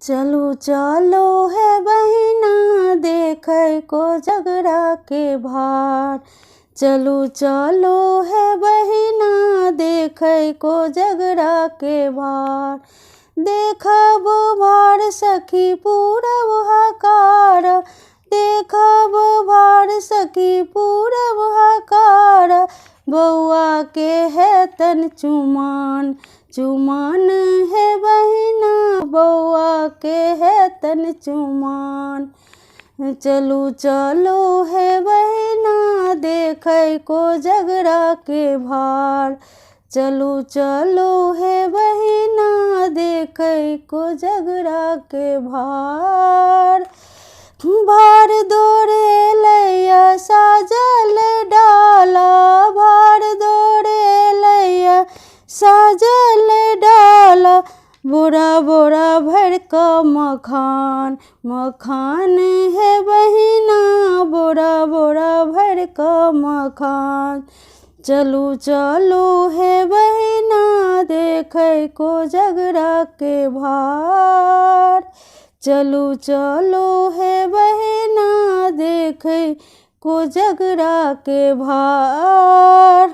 चलू चलू हे बहिना देखै कोजगरा के भार। चलू चलू हे बहिना देखै कोजगरा के भार। देखब भार सखी पूरब हकार, देखब भार सखी पूरब हकार। बौआ के हेतन चुमान, चुमान हे बहिना बौआ के हेतन चुमान। चलू चलू हे बहिना देखै कोजगरा के भार। चलू चलू हे बहिना देखै कोजगरा के भार। भार दौड़े लैया साजल डाला, भार दौड़े लैया साजल डाला। बोरा बोरा भरि कऽ मखान, मखान हे बहिना बोरा बोरा भरि कऽ मखान। चलू चलू हे बहिना देखै कोजगरा के भार। चलू चलू हे बहिना देखै कोजगरा के भार।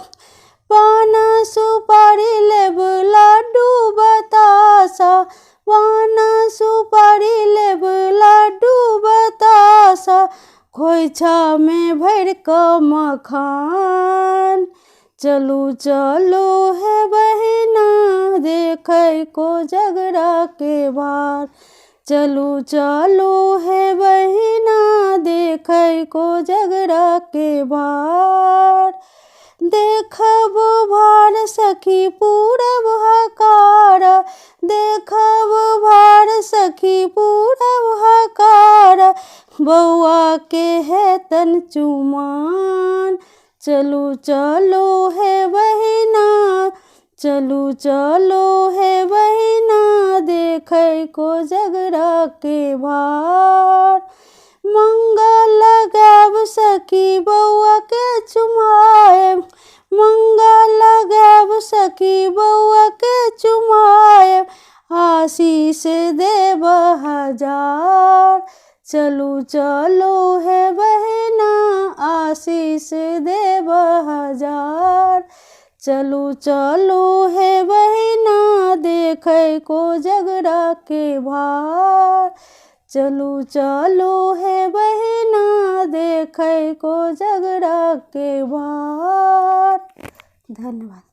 पान सुपारी लेब लड्डू बतासा, पान सुपारी लेब लड्डू बतासा। खोइछामे भरि कऽ मखान। चलू चलू हे बहिना देखै कोजगरा के भार। चलू चलू हे बहिना देखै कोजगरा के भार। देखब भार सखी पूरब हकार, देखब भार सखी पूरब हकार। बौआ के हेतन चुमान। चलू चलू हे बहिना, चलू चलू हे बहिना देखै कोजगरा के भार। मंगल लगायब सखी बौआ के चुमायब, मंगल लगायब सखी बौआ के चुमायब। आशीष देब हजार। चलू चलू हे बहिना आशीष देब हजार। चलू चलू हे बहिना देखै कोजगरा के भार। चलू चलू हे बहिना देखै कोजगरा के भार। धन्यवाद।